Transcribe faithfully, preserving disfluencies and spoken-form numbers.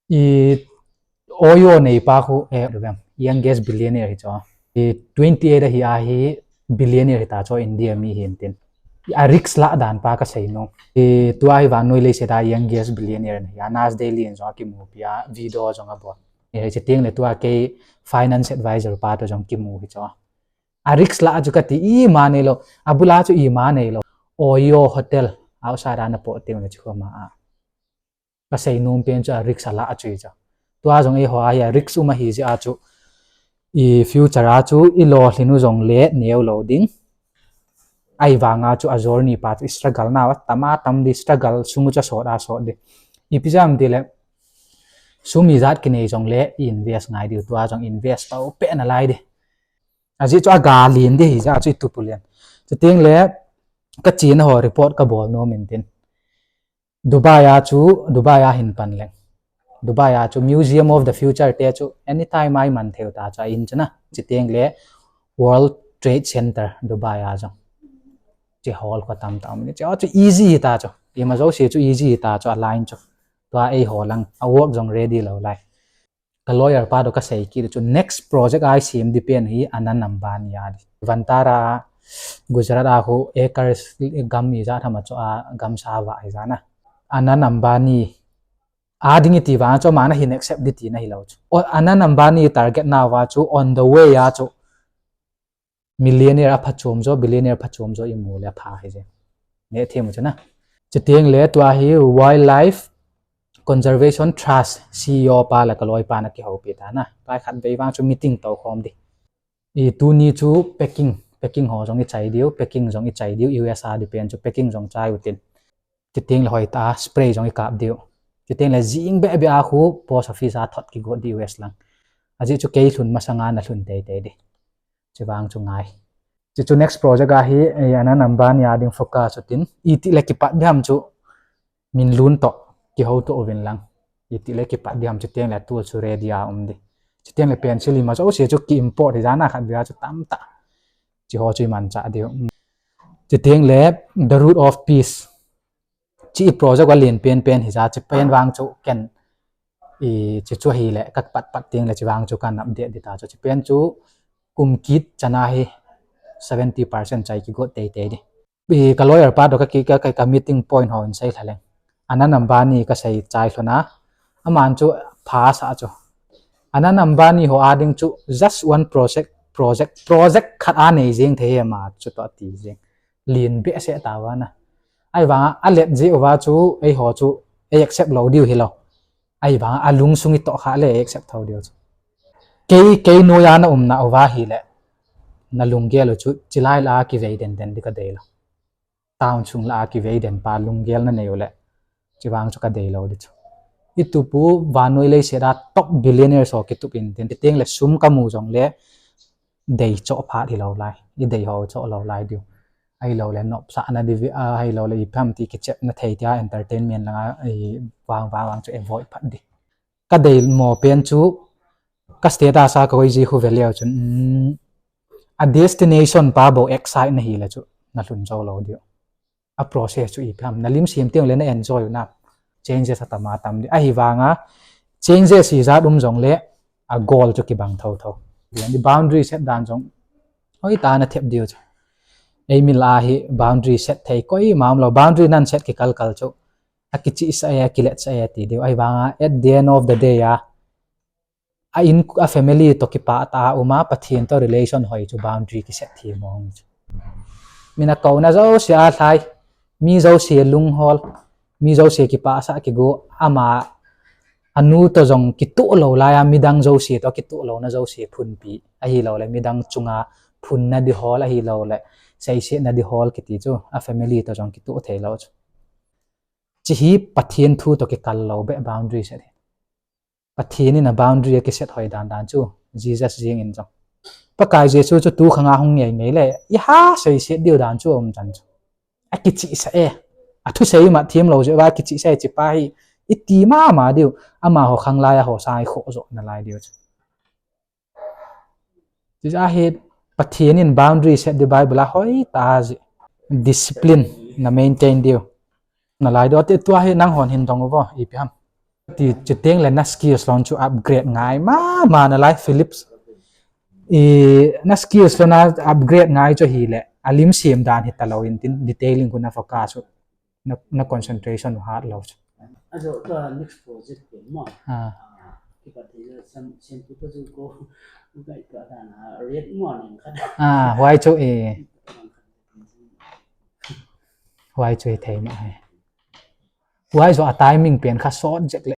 I Oyo neipa khu, eh, youngest billionaire hi chu. I twenty-eight ahi a hi billionaire hita chu India mi hintin. A risk lah dan pa kasei nom. I tua hi vannoi leiset a youngest billionaire ahi a, Nas Daily in jong akimupi a, video jong abol. I hiche teng le tua kei finance advisor pa to jong kimu hi chu. A risk lah chu kati ima neilou, abul a chu ima neilou. Oyo Hotel, outside a napoh teng le chu koma a. Kasei nom pen chu a risk alah chu hi chu. Tua jong eiho a hi a risk um ahi jeh a chu, i future a chu i lolhin u jong le neo lou ding. Ahivang a chu a journey pa chu struggle nau atam atam di, struggle sung u chu asot asot di. Ipi jeh ham tile, sum ijat kinei jong le i invest ngai diu, tua jong invest tau peh nalai di. Ajeh chu aga len di hi jeh a chu i tup u len. Chuteng le kachena ho report kabol nom in tin. Dubai a chu, Dubai a hin pan leng. Dubai a chu Museum of the Future te chu anytime a iman thei u ta chu a in chu na. Chuteng le World Trade Center Dubai a jong. Che hall kho tam tam ni. Che chu easy ta chu. Ima jouse chu easy ta chu a line chu. Tua eiho lang a work jong ready lou lai. Ka lawyer pa to kasei kit chu next project a isem di pen hi Anant Ambani a di. Vantara Gujarat a khu acres gam ijat ham a chu a gamsa vah hi jeh a na. Anant Ambani a ding iti vang chu ama na hin accept di tina hilou chu. O, Anant Ambani target nauva chu on the way a chu millionaire aphachom jo, billionaire phachom jo imu le apha hi je. Neh them u chu na. Chuteng le tua hi Wildlife Conservation Trust C E O pa le ka loi pa na kihoupi ta na. Tua khatvei vang chu meeting tou khom di. I tuni chu packing, packing ho jong ichai diu, packing jong ichai diu, U S A di pen chu packing jong chai u tin. Chuteng le hoitah a spray jong ikap diu. Chuteng le jing beh beh a khu post office a thot kigot di U S lang. Ajeh chu kei lhun masanga na lhun teitei di. Chuvang chu ngai. Chuchu next project a hi, eh, Anant Ambani a ding focus u tin. Iti le kipat di ham chu min lun toh, kihou toh uvin lang. Iti le kipat di ham chuteng le tool chu ready a um di. Chuteng le pencil ima jouse chu ki import hi jeh a na khatvei a chu tamtah. Chiho chu imanchah diu. Chuteng le The Root of Peace. Chi project a len pen pen hi jeh a, chi pen vang chu ken i chi chu hile ka pat pat teng le chi vang chu kan update di ta chu. Chi pen chu kum kit chan a hi seventy percent chai kigot teitei di. I ka lawyer pa to ka ki, ka, ka, ka meeting point ho in sei lha leng. Anant Ambani kasei chai lhon a. Aman chu pha sa chu. Anant Ambani ho a ding chu just one project, project, project khat a nei jeng thei hi ama chu toh ati jeng. Lin behseh ta uva na. Ahivang a let jeh uva chu eiho chu ei accept lou diu hilou. Ahivang a lungsung itoh kha le ei accept thou diu chu. Kei, kei noiya na umna uva hile. Na lunggel u chu chilai lah a kivei den den di kadei lou. Town chung lah a kivei den pa lunggel na nei u le. Chuvang chu kadei lou di chu. I tup u vannoi leiset a top billionaire ho kitup in tin, chuteng le sum kamu jong le dei choh phat hilou lai. I dei ho choh lou lai diu. Ahilou le nopsahna di, ahilou le ipi ham ti kichepna thei tia entertainment langa i vang vang vang chu avoid phat di. Kadei mo pen chu ka status a ka koi ji khu ve leu chun, um, a destination pa bou excite na hile chu na lhun jou lou diu. A process chu ipi ham, na lim sim teng le na enjoy u na changes atam atam di. Ahivang a changes ijat um jong le a goal chu kibang thou thou. Boundary set dan jong hoitah a na thep diu chu. Eimi lah a hi boundary set thei koima umlou, boundary nan set kikal kal chu. Akichihsah e, akiletsah e ti diu. Ahivang a at the end of the day a, a in, a family toh kipah tah a um a, Pathen toh relation hoi chu boundary kiset thei mong chu. Min akouna jouse a lhai, mi jouse lunghol, mi jouse kipahsah kigo, ama anu toh jong kitoh lou lai a, midang jouse toh kitoh louna jouse phunpi. Ahilou le midang chunga phunna di hol, ahilou le seisetna di hol kiti chu, a family toh jong kitoh thei lou chu. Chi hi Pathen thu toh kikal lou beh boundary set hi. Pathen in a boundary akiset hoi dan dan chu, Jesus jeng in jong. Pakai Jesu chu tu khang a hung ngei ngei le, iha seiset diu dan chu um chan chu. Akichihsah e, a thusei mat them lou jeh uva akichihsah e, chi pa hi iti mama diu, amaho khang lai a ho sang ikhoh joh nalai diu chu. Chuti a hi Pathen in boundary set di Bible a hoitah a jih. Discipline na maintain diu. Nalai diu ti tua hi nanghon hin dong uvo, ipi ham. Ti chuteng le na skills lon chu upgrade ngai mama nalai, Philips. I na skills lon a upgrade ngai chu ahile, alim sem dan hita lou intin, detailing khu na focus chu, na, na concentration hat lou chu. Ajo ka next project ke mo. Ah. Ah, kipat thei sem, sem tu pa ju ko, kai ka dan a, red mo ning khat. Ah, huai chu e. Huai chu hithei ma he. Huai chu a timing pen kha sot jek le.